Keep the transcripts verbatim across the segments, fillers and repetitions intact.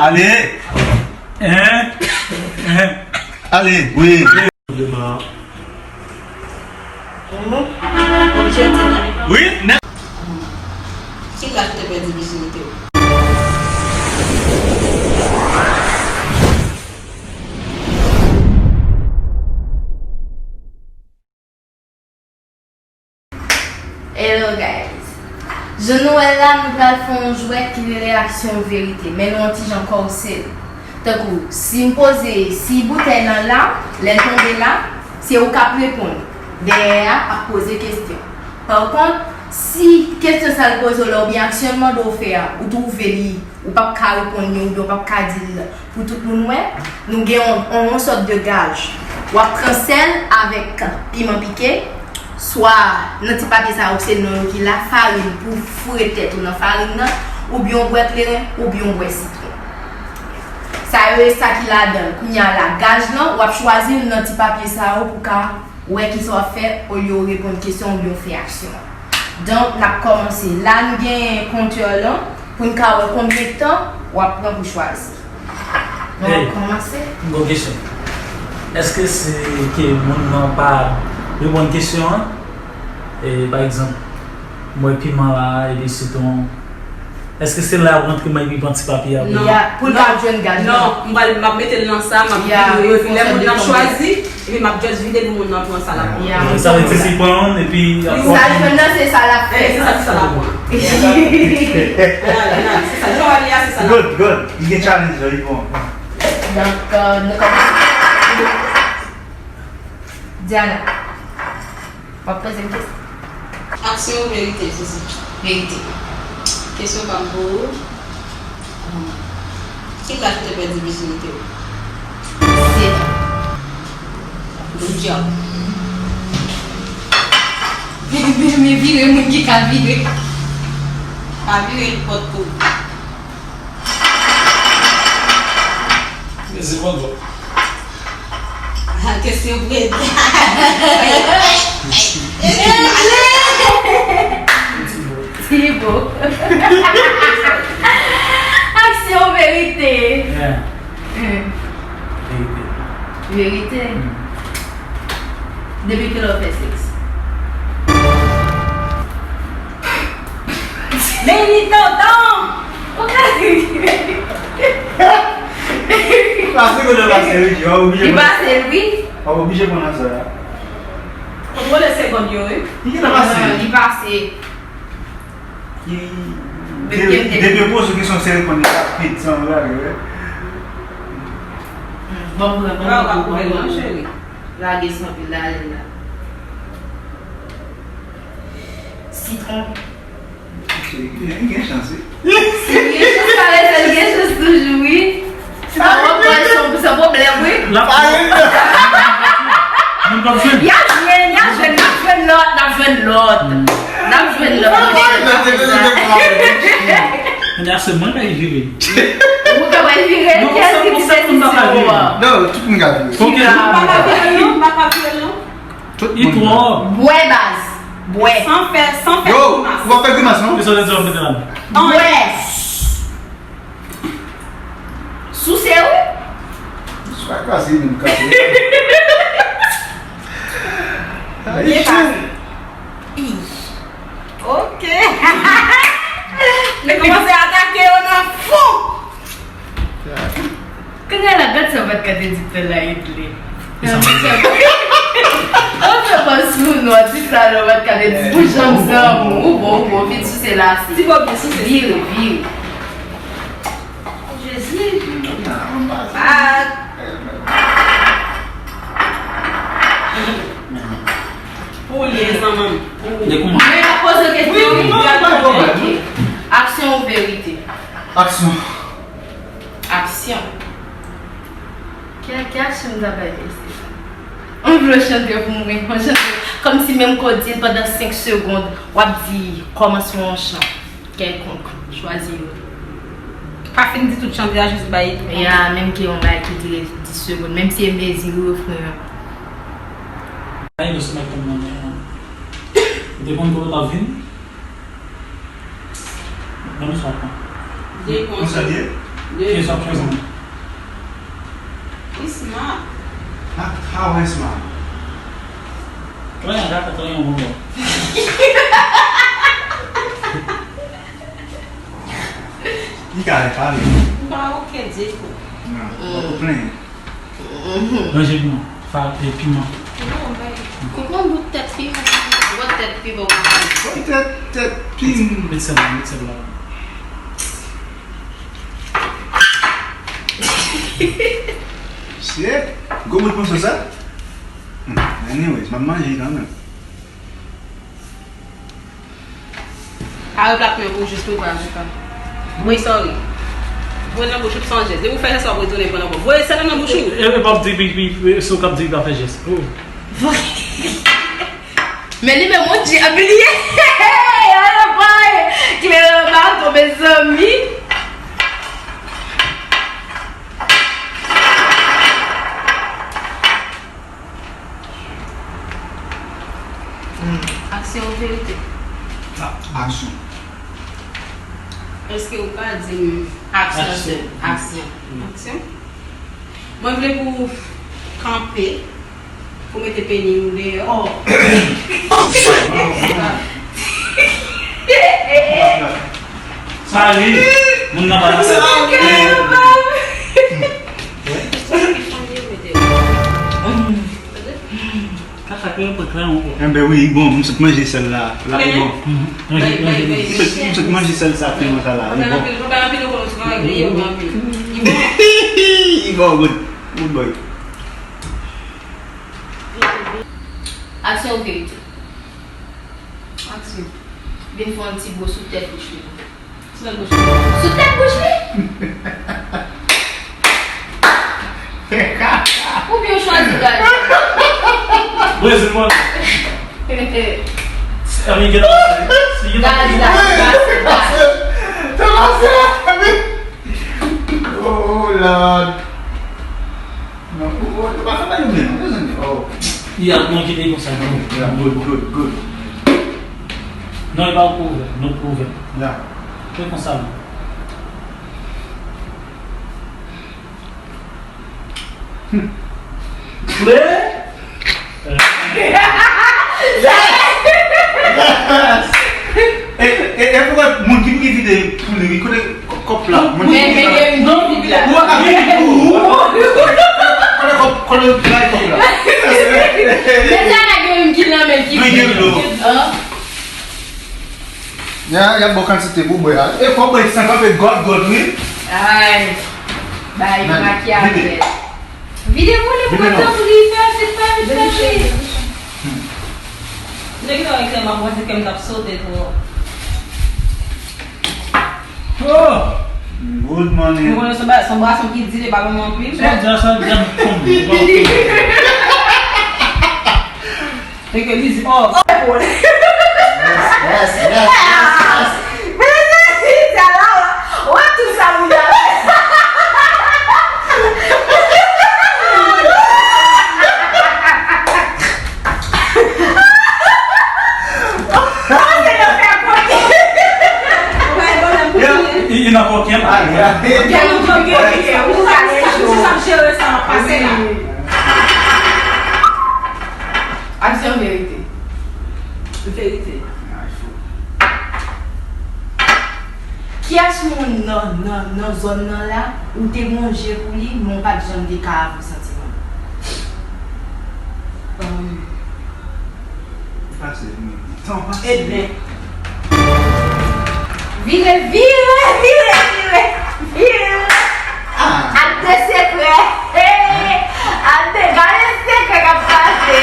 Ale! Hein? Hein? Ale, wi. Demen. Wi, nè- Ki laj ou te pèdi vijinite w? Hello guys. Jan nou wè la, nou pral fè yon jwèt ki rele aksyon ou verite, men nou yon ti jan kòse l. Tankou, si m poze, si boutèy lan la, lè l tonbe la, se ou k ap reponn. Dèyè a ap poze kesyon. Pa kont, si kesyon sa l poze w la oubyen aksyon l mande w fè a, ou twouve li, ou p ap ka reponn li oubyen ou p ap ka di l pou tout moun wè, nou gen yon, yon, yon sòt de gaj. W ap pran sèl avèk piman pike, swa nan ti papye sa yo, se non yo ki la, farin pou foure tèt ou nan farin nan, oubyen yon bwè kleren, oubyen yon bwè sitwon. Sa yo e sa ki ladan l. Kounye a la, gaj lan, w ap chwazi youn nan ti papye sa yo pou ka wè kisa w ap fè olye w reponn kesyon oubyen w fè aksyon an. Donk, n ap kòmanse. La, nou gen kontè lan pou n ka wè konbyen tan w ap pran pou chwazi. Nou ap Hey, kòmanse. M gon kesyon. Èske se ke moun nan pa reponn kesyon an? E, pa egzanp, m wè piman la, epi sitwon. Èske se la w rantre men epi pran ti papye a? Non. Ya, pou l ka jwenn gaj la. Non, m pral, m ap mete l nan sa, m ap vire, lè moun nan chwazi, epi m ap just vide pou moun nan pran sa l ap pran. Ya. Sa vle di se li pran youn, epi ap pran. Sa l jwenn nan, se sa l ap fè. Eh, se sa, se sa l ap pran. Ala, ala, se sa. Jan w wè li a, se sa l ap pran. Good, good. Li gen challenge, li bon. Donk, euh, nou kòmanse. Diana. W ap poze m kesyon. Aksyon ou verite, Fifi? Verite. Kesyon pa m pou ou. Ki laj ou te pèdi vijinite w? Sèt an. Good job. Men, men, men vire moun ki ka vire. Pa vire l pòt kou. Mezi konn bon. Ah, kesyon predi. Ti bo. Aksyon verite. Yeah. Hmm. Verite. Verite. Hmm. Depi kilè w fè sèks? Men li tonton! Ou ka ri. Pase kote pase, wi, w ap oblije. Li pase, wi. W ap oblije pran nan sa a. Kontwole segond yo, wi. Li gentan pase. Non, li pase. Ki, de, depi yo poze w kesyon, se reponn li rapid, san rale, wi. Hmm, bon, bon, bon, bon, bon, bon. Lage san pil, lage la. Sitwon. Li gen chans, wi. Li gen chans, parèt, li gen chans toujou, wi. Sitwon, pwazon, se pwoblèm, wi. L ap, moun p ap jwenn. Y ap jwenn, y ap jwenn, n ap jwenn lòt, n ap jwenn lòt. N ap jwenn lòt. Mwen, se mwen k ap vire. Ou ka pa vire, kiyès ki di desizyon an? Non, tout moun ka vire. Ok. Papa vire, non, papa vire, non. Tout moun. Li twò. Bwè baz. Bwè. San fè, san fè grimas. Yo, ou pa fè grimas, non? Li sot di w ap mete la. Bwè. Souse, wi. Swa kraze, menm kraze. Byen pase. Ih. Ok. Li kòmanse atake yo nan fon. Kounye a la, gad sa Vatka te di pè la, Edley. An fè pa sou nou, ti sa la, Vatka te di pou janm zanmi. Ou bon, ou bon, vin souse la. Ti bò byen souse. Vire, vire. Jezi. Ah. Pou li, zanmi. Li kòmanse. Men ap poze kesyon, wi, wi, wi, wi. Aksyon ou verite? Aksyon. Aksyon. Ki, ki aksyon m ta bay mesye sa? M vle w chante pou mwen, w chante. Kòmsi menm ke w di l pandan senk segonn, w ap di kòmansman yon chan kèlkonk. Chwazi youn. Pa fin di tout chante a, jis bay tou. Ya, menm ke yon bagay ki dire dis segonn, menm si e mezi refren an. Ay, yo sou mèt konn nan men an. Ou te konn kote w t ap vin? Ban nou sa pran. Dekonn. Konsa l ye? Ki sa w chwazi? Isma. Ha, how Isma? Trè byen, dakò, trè byen, bon, bon. Li ka repare. M pa oke ditou. Non, ou plenyen. Ranje piman. Fa, e, piman. Konprann bout tèt piman. Bout tèt piman. Bout tèt, tèt piman. Met sèl la, met sèl la. Shit. Gwo bout pon sa. Hmm, anyways, m ap manje kanmenm. Arè plat mwen pou jis mwen pral pou kan. Mwen sorry. Voye nan bouch ou san jès. Depi ou fè jès ou ap retounen pran nan kò. Voye sèl nan bouch ou. E, e, p ap di, pi, pi, pi, si w k ap di, pa fè jès. Oh. Men li menm on djab li ye. Ala bay. Kleren bato, mezanmi. Hmm. Aksyon ou verite? A-, aksyon. Èske ou ka di m aksyon? Aksyon. Aksyon. Aksyon. Mwen vle pou w kanpe, pou w mete peni w deyò. Oh. Sa ri, moun nan pa nan sa. Enben wi, bon, m sot manje sèl la, la li bon. Manje, manje, manje. M sot, m sot manje sèl sa, piman sa la, li bon. Li bon, good. Good boy. Aksyon ou verite? Aksyon. Vin fè yon ti bo sou tèt bouch li. Sou tèt bouch li. Sou tèt bouch li? Oubyen w chwazi gaz? Brezil, mwen. Ami, gen gaz la, gaz, gaz. Oh, Lord. Non, ou, ou, ou pa fè bagay ou menm, mezanmi. Oh. Ya, non, kite konsa, non. Ya, good, good, good. Non, e pa ou pou ouvè, nou pou ouvè. Ya. Fè konsa, non. Hmm. Vre? E, e, e pou wè moun ki pou ki vide pou li, kote kò-, kòp la? Moun ki vide la. Non, ou pa ka vide pou ou. Kote kòp, kote bay kòp la? Men sa la gen youn ki nan men ki vide. Men gen dlo. An? Ya, y ap ba w kantite pou bwè a. E fò bwè san kanpe gòt gòt, wi. Ay, bay Machiavel. Vide pou li, pou tanpri, fè vit, fè vit, fè vit. Nèg yo wè klèman, mwen se kè m t ap sote twò. Oh! Good morning. Mwen konnen se ba-, se yon bwason ki di li pa bon anpil. Sa w di a, sa w di a, m konn. Nèg yo di, oh. Yes, yes, yes, yes, yes. Men se sa la, wè tout sa moun yo fè. Li, li nan koken. Ou sa jere sa nan pase la. Aksyon verite. Verite. Kiyès moun nan, nan, nan zòn nan la, ou te gon je pou li, men w pa t janm te ka avwe santiman? Pase, wi. Tan pase. Ebyen. Vire, vire, vire, vire, vire. Ah. Ak de sekrè. Ak de, gade sekrè k ap pase.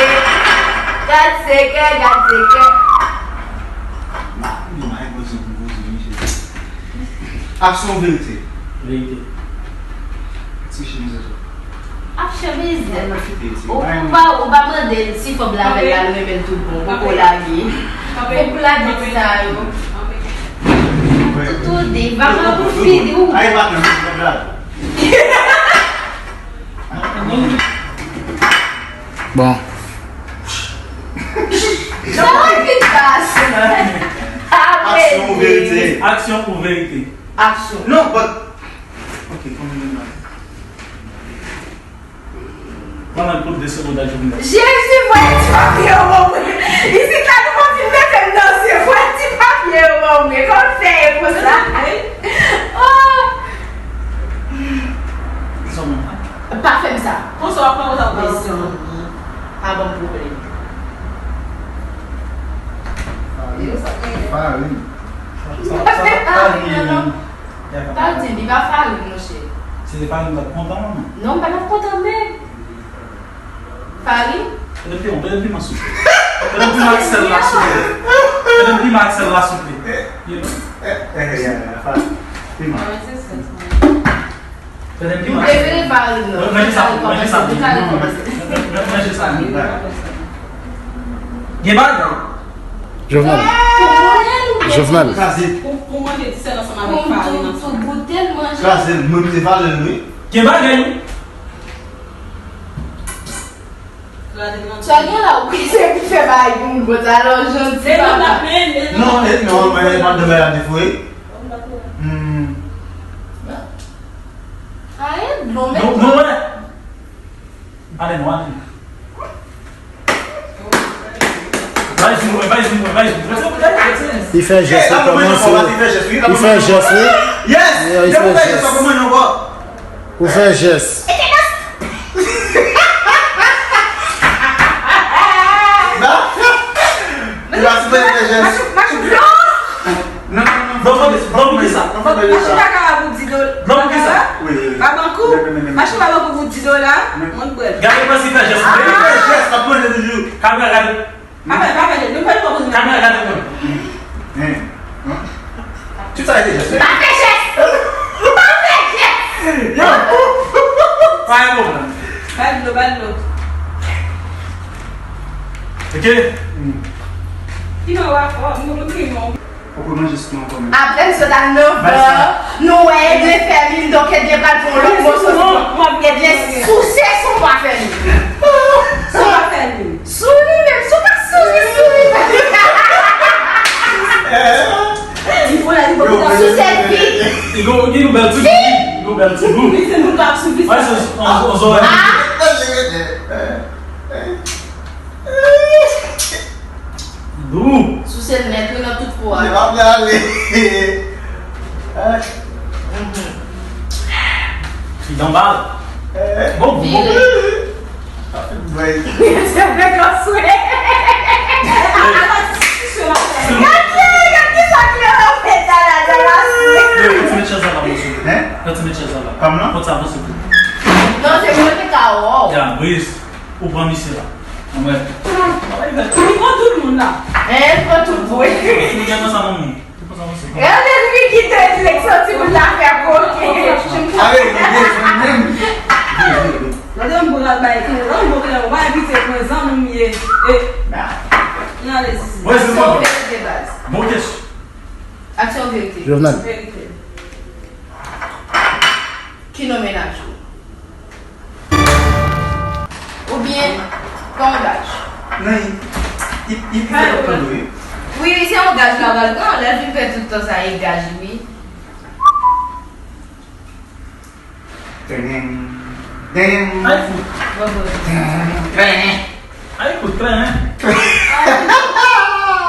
Gad sekrè, gad sekrè. Aksyon ou verite? Verite. Ti chemiz ou. Ap chemiz. Ou, ou pa, ou pa mande l si fanm la avè l la, l renmen l tout bon. Ou poko lage. Ou lage sa yo. Tout ou de. Vakan pou fini ou. Ay, vakan, fanm la. Bon. Sa va vin pase. Aksyon ou verite? Aksyon ou verite? Aksyon. Non, but, ok, Mwen menm pou desann nan Jovenel. Jezi, voye ti papye yo ban mwen. Isit la, nou konn fin mete m nan zye. Voye ti papye yo ban mwen. Kòman w fè ye konsa? Oh! Sa mwen. Pa fè m sa. Konsa w ap pran konsa w pran. Mezanmi, pa ban m pwoblèm. Farin. Sa, sa, sa, farin. Pa di, li pa farin, monchè. Si se farin, m t ap kontan, manman. Non, m pa t ap kontan menm. Farin? Mete m piman, mete m piman, souple. Mete m piman ak sèl la, souple. Mete m piman ak sèl la, souple. You know? Eh, eh, eh, eh, farin. Piman. Mete m piman. Manje sa, manje sa. Manje sa. Gen bagay. Jovenel. Jovenel. Kraze. Pou, pou manje ti sèl ansanm avèk farin ansanm. Pou goute l manje. Kraze l, mwen mete valè l, wi. Gen bagay, wi. Sa gen la, wi, se pou fè bagay pou moun konsa, alò, janti papa. Non, e, non, men, e pa de bagay la defo, wi. Hmm. Ayen, dlo, men. Non, non, wè. Ale, non, ale. Bay zoom, bay zoom, bay zoom. Li fè jès, li kòmanse. Li fè jès, wi. Yes! Li fè jès. Ou fè jès. Non. Li pa sipoze fè jès. Non, non, non. Bon, bon, bon, bon, sa. Machin pa kapab pou di dola. Bon, bon, sa. Wi, wi, wi. Pa bankou. Men, men, men, men. Machin pa bankou pou di dola. Men. Mwen bwè. Gade kòman si fè jès. Li fè jès, ap manje toujou. Kamera gade. Pa fè, pa fè, nou fè nou pa poze. Kamera gade mwen. Hein? Hein? Tout sa a été jès. Pa fè jès. Pa fè jès. Yo. Pa gen pwoblèm. Ba dlo, ba dlo. Ok. Piman wa fò, nou piman. Ou pou manje sitou ankò menm. Apre m sot a nèf è, nou wè Edlen fèmen, donk Edlen pral pran yon lòt moso. Edlen souse sou mwa fèmen. Sou mwa fèmen. Sou li menm, sou pa sou li, sou li menm. Li fò la, li fò la. Souse l pi. Li gon, li gon bèl ti gou. Li gon bèl ti gou. Li se moun k ap sou vis. Wè, se on, on zòrèy. Dou. Souse l nèt, wi, nan tout po a. Li pa vle ale. Mhm. Li nan bal. Bon, bon. Vire. Se fèk an swe. Gade, gade sa ki nan fèt la, la, la, la. Yo, ti met chèz la, la, mesye. Hein? Yo, ti met chèz la, la. Kòm nan? Kot sa, mesye? Non, se mwen ki ka wè w. Ya, Brice. Ou pran misye la. Anmwey. Li pran tout moun la. Eh, li pran tout vre. Ou gen nan sa nan moun. Ou pran sa nan moun. Gade li ki te di l santi moun la fè koke. Awe, li bezwen menm. Gade yon bon al bay tou. Yon bon klè, ou pa evite mwen zanmi m ye. E. N ale sisi. Wè, se bon. Verite baz. Bon kesyon. Aksyon verite. Jovenel. Verite. Ki non mennaj ou? Oubyen, pa yon gaj? Non, li, li, li, li fè l ap tande, wi. Wi, se yon gaj la pral pran, lè l vin fè tout tan sa, e gaj li, wi. Deng, deng. Ay, fout. Bon, bon. Deng, deng. Ay, fout, deng.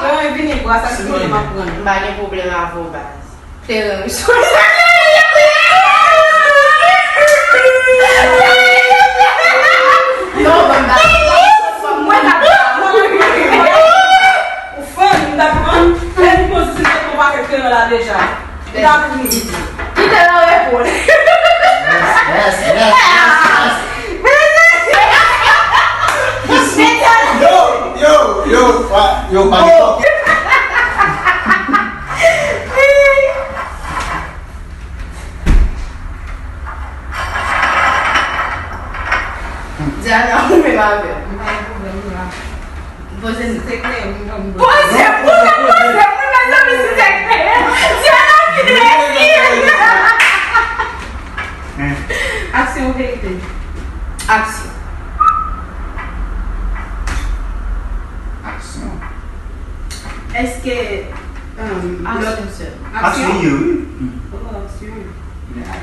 Deng, vini, bwa sa, ki pwoblèm ap pran? M pa gen pwoblèm avè w, baz. Kleren wi sou. Non, ban m ba. Mwen k ap ba. Ou fè m t ap pran. Lè m poze se pou pakèt kleren la deja. Ou t ap ri. Kite l an repo. Yes, yes, yes, yes. Yo, yo, yo, pa, yo, pa. Diana, ou menm avè m. M pa gen pwoblèm la. Poze m. Si se kleren, m ban m. Poze m, ou menm poze m, wi, mezanmi, si se kleren. Diana vin resi. Aksyon ou verite? Aksyon. Aksyon. Èske, um, aksyon sèl. Aksyon ye, wi. Oh, aksyon. Men,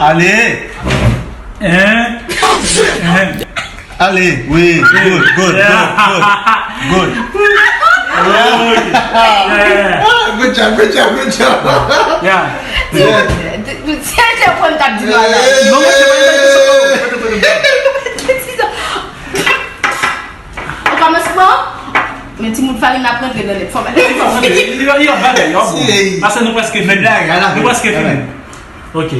Ale. Hein? Hein? Ale, wi, good, good, good, good, good. Yeah. Good job, good job, good job. Yeah. Se te pwen tap di la. Non, mwen se pa yon Okòmansman, men timoun farin ap rantre nan lèt fò. Yo, yo, bagay, yo, bon. Paske nou prèske fini. Nou prèske fini. Ok.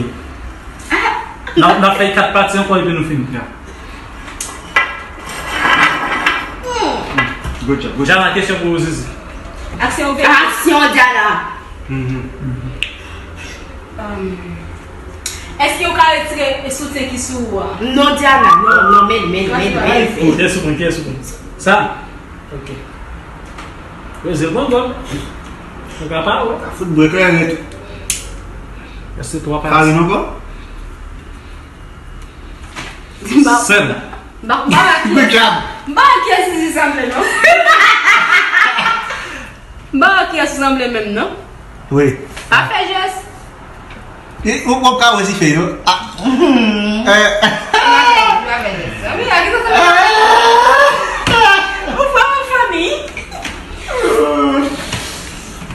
N ap fè kat pati ankò epi nou fini. Good job. Jana, kesyon pou ou, Zizi. Aksyon, Diana. Èske ou ka retire soutyen ki sou ou a? Non, Diana, non, non, men, men, men, men. Kiyès ou pran, kiyès ou pran? Sa? Ok. Yo, zil pran gòl. Ou ka pa wè. Fout bwè kleren tou. Reste twa pati. Farin ankò? Sèl. M pa wè kiyès. M pa wè kiyès ki sanble non. M pa wè kiyès ki sanble menm non. Wi. Pa fè jès. Ou p ap ka wè si fè yo. Ah. Eh. Ou fè yon fanmi.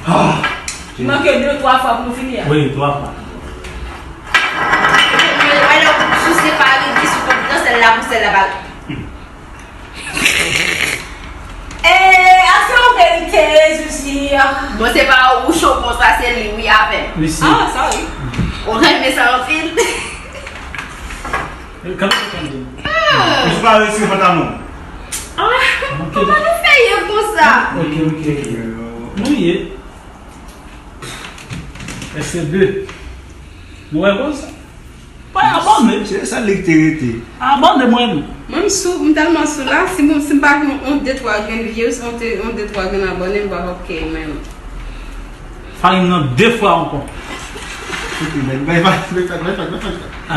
Ah. Manke de twa fwa pou nou fini a. Wi, twa fwa. Alò, sou separe di sou kont nan sèl la pou sèl la pa. Eh, aksyon verite, Zuzi. Bon, se pa ou cho konsa, se li, wi, avè m. Mesi. Ah, sorry. Ou renmen sa anpil. Kanpe, kanpe. Ah. Ou pa resi pantalon. Ah, kòman nou fè ye konsa? Ok, ok. Nou ye. Èske de? Nou wè konsa? Pa abòne. Se sa li te rete. Abòne mwen. Mwen m sou, m tèlman sou la, si m, si m pa gen yon de twa grenn views, yon de, yon de twa grenn abòne, m pa p ap keye menm. Farin nan de fwa ankò. Ok, men, men, men, men, men, men, men, men.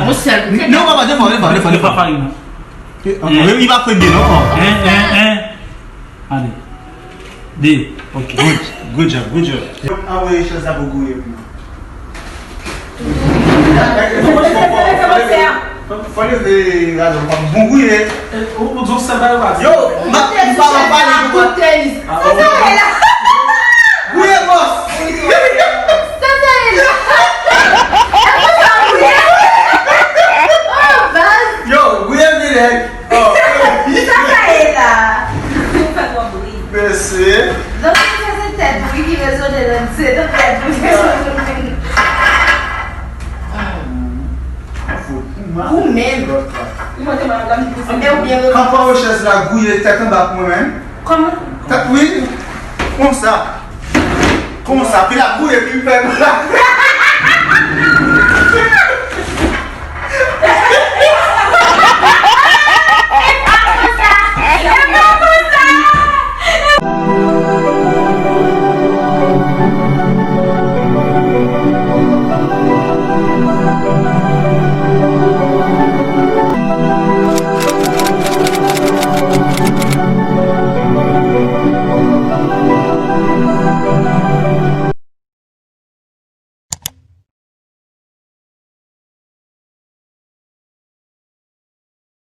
Yon sèl. Non, papa, de fwa, de fwa, de fwa, de fwa. Farin nan. Ankò, li pa fè byen non. Hein, hein, hein. Ale. De. Ok. Good, good job, good job. Anvoye chans la pou Gouye pou nou. Fò leve radò pa bon Gouye. Ou di yon sèl bagay ou pa di. Yo, m pa m pa pale pou. Sa sa ye la? Gouye bòs. Sa sa ye la? Èske sa Gouye? Oh, baz. Yo, Gouye vini nèg. Oh. Sa sa ye la? Ou fè twòp bri. Mèsi. Donk, se, se tèt bri ki rezone nan, se nan tèt bri ki rezone nan. Ou menm. Ou mande madam ki pou. Kanpe rechèz la, Gouye tèt anba pou mwen menm. Kòman? Tèt, wi. Konsa. Konsa. Pi l ap Gouye, pi m fè konsa.